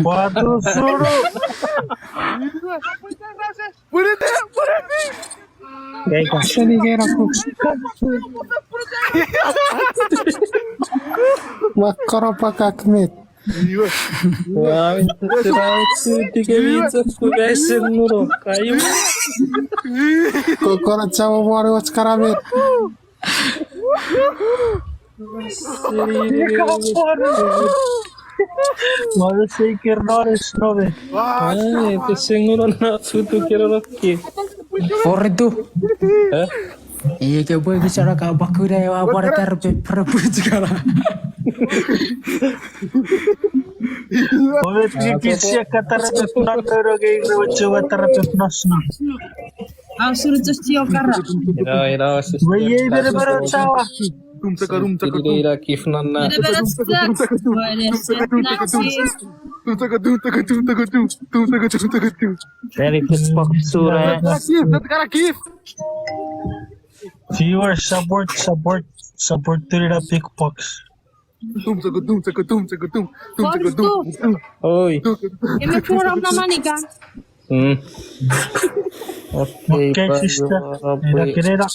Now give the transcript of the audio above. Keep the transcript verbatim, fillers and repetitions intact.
Pwatu suru. Put it there, put it there. Seni kena kuk. Makkoro pakak met. Iwe. Wow, tira tike mitsa kuga ese nguro. Kayu. Kokoro chawa mori wach karamet. Mother say kernoris nove. Ai, te senguro na sutu keroroki. Forty-two. Eh? Iye ke pwe bisara ka bakuna ewa pwara tarape prapuchkara. Omet ke kisia ka tarape pnano ke ire weche we tarape pnasno. Au suru just yo kara. Ina, ina, sis. Wei, yei, bere, bere, chawa. Tum, taka, tum, taka, tum. Ina, kif, nanna. Bere, bere, stats. Wale, stats, Nazi. Tum, taka, tum, taka, tum, taka, tum. Tum, taka, tum, taka, tum. Very good, Fox, sure. Kif, kif, kif. Viewer, support, support, support, turn up big box. Tum, taka, tum, taka, tum, taka, tum. Tum, taka, tum, tum. Oi. Tum, taka, tum. Eme turn up na manika. Mm. Okay, okay, sister. Ina kerera.